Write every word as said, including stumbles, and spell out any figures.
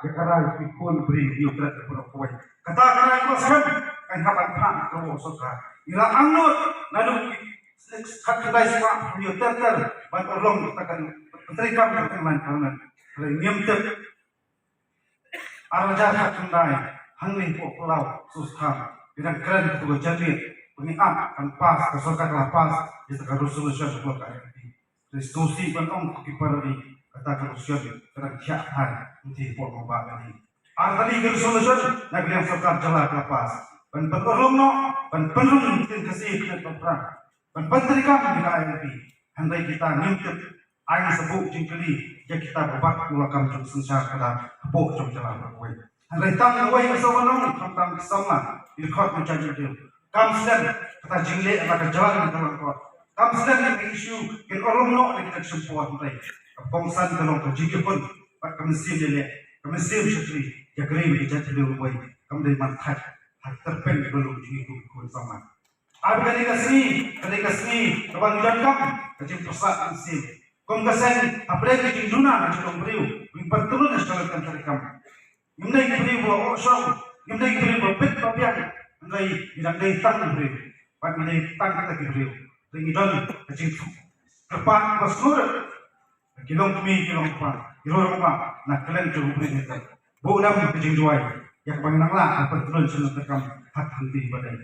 Ka rai ki khun briew ïa u tret ïa u kawei. Kata ka rai ka skhem kan hap ban phah ka ruh sorkar. Ïa la angnud naduh ki khatkhyndai spah hynñiew ter ter ban urlong kata ka treikam ka Inner Line Permit. Hynrei ngim tip ar hajar khatkhyndai hangne hapoh Palau Sohskham ngi dang kren kata ka janmiet ba ngi ap ban pass, ka sorkar ka la pass ïa ka resolution ka block ka I L P. Te sngewsih ban ong ko ki para ri, kata ka ruh shen ka dang thiah thai, ngi pynpaw ba ka dei. Ar tylli ki resolution na ka liang sorkar jylla ka la pass ban pynurlong noh, ban pynrung ktien Khasi khyndiat bad phrang, ban pyntreikam ïa ka I L P. Hynrei kita ngim tip. Ai sa buh jingkylli ïa kita ba bat ïa la kam jong synshar ka dang hapoh jong jylla baroh kawei. Hynrei tang kawei ngi sngewbha ban ong, khamtam ki samla, ki dkhot ki jait briew. Kam slem kata jingleh na ka jylla ne ka lyngkot. Kam slem ïa ka issue kin urlong noh na kita ki shyntur, hynrei ka kongsan ka long ka jingïakhun bad ka mynsiem ïaleh, ka mynsiem shakri ïa ka ri ne ka jaitbynriew kawei. Kam dei ban thait ha ka tyrpeng ka lum jong ngi kum ki khun samla. Ar kane ka sngi, kane ka sngi kaba ngi donkam ka jingpyrsad mynsiem. Kum ka seng hapdeng ka jingduna ka jinglong briew, ngi pyntrun ïa ka lynti treikam. Ngim dei ki briew ba ohshong, ngim dei ki briew ba bit ba biang, hynrei ngi dang dei tang ki briew, bad ngi dei tang kita ki briew. Te ngi don ka jingkyrpad ba sngewrit ki longkmie ki longkpa, ki rangbah na kylleng jong u briew ngi. Buh lem ka jingduwai ïa kaba ngin nang lah ban pyntrun sha ka treikam ha ka lynti ba dei.